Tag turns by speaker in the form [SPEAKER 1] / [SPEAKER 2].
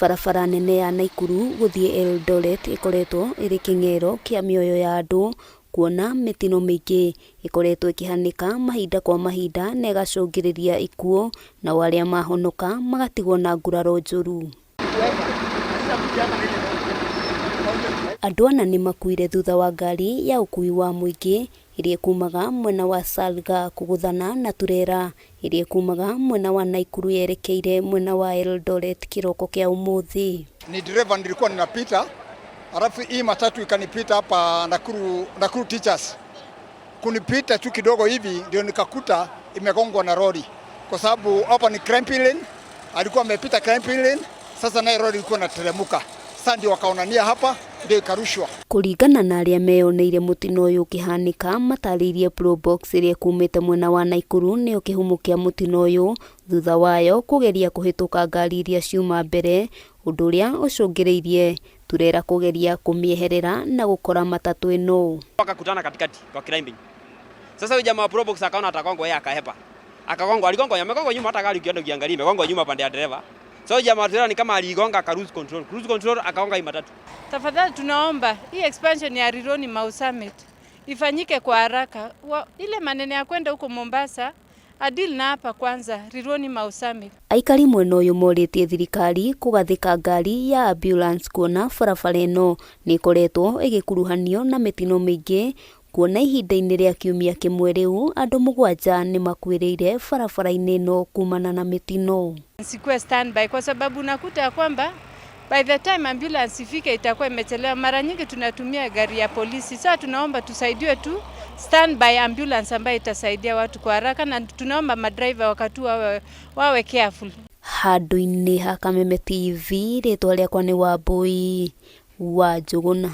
[SPEAKER 1] Barabara nene ya Naikuru gũthiĩ Eldoret ĩkoretwo ĩrĩ kĩng'ero kĩa mĩoyo ya andũ kuona mĩtino mĩingĩ ĩkoretwo ĩkĩhanĩka mahinda kwa mahinda na ĩgacũngĩrĩria ikuũ nao arĩa mahonoka magatigwo na nguraro njũru. Andũ ana nĩ makuire thutha wa ngari ya ũkuui wa mũingĩ ĩrĩa ĩkumaga mwena wa Salga kũgũthana na turera ĩrĩa ĩkumaga mwena wa Naikuru yerekeire mwena wa Eldoret kĩroko kĩa ũmũthĩ.
[SPEAKER 2] Ni dereva nilikuwa ninapita, alafu hii matatu ikanipita hapa Nakuru, Nakuru Teachers. Kunipita tu kidogo hivi ndio nikakuta imegongwa na lori, kwa sababu hapa ni climbing lane, alikuwa amepita climbing lane, sasa naye lori ilikuwa inateremka. Sasa ndio wakaonania hapa, ndio ikarushwa.
[SPEAKER 1] Kũringana na arĩa meyoneire mũtino ũyũ ũkĩhanĩka matarĩirie Probox ĩrĩa ĩkumĩte mwena wa Naikuru nĩyo kĩhumo kĩa mũtino ũyũ thutha wayo kũgeria kũhĩtũka ngari iria ciuma mbere ũndũ ũrĩa ũcũngĩrĩirie turera kũgeria kũmĩeherera na gũkora matatũ ĩno.
[SPEAKER 3] Wakakutana katikati kwa climbing. Sasa huyu jamaa wa Probox akaona atagongwa, yeye akahepa. Akagongwa, aligongwa, amegongwa nyuma, hata gari ukienda ukiangalia imegongwa nyuma pande ya dereva. So huyu jamaa wa trailer ni kama aligonga aka lose control. Lose control, akagonga hii matatu.
[SPEAKER 4] Tafadhali tunaomba hii expansion ya Rironi Mau Summit ifanyike kwa haraka. Ile maneno ya kwenda huko Mombasa adeal na hapa kwanza Rironi Mau Summit.
[SPEAKER 1] Aikari mwena ũyũ morĩtie thirikari kũgathĩka ngari ya ambulance kuona barabara ĩno nĩ ĩkoretwo ĩgĩkuruhanio na mĩtino mĩingĩ kuona ihinda-inĩ rĩa kiumia kĩmwe rĩu andũ mũgwanja nĩ makuĩrĩire barabara-inĩ ĩno kumana na mĩtino.
[SPEAKER 4] Sikuwe standby kwa sababu unakuta ya kwamba by the time ambulance ifike itakuwa imechelewa. Mara nyingi tunatumia gari ya polisi. Sasa tunaomba tusaidiwe tu standby ambulance ambayo itasaidia watu kwa haraka, na tunaomba madriver wakati wawe careful.
[SPEAKER 1] Handũ-inĩ ha Kameme TV rĩtwa rĩakwa nĩ Wambui wa Njũgũna.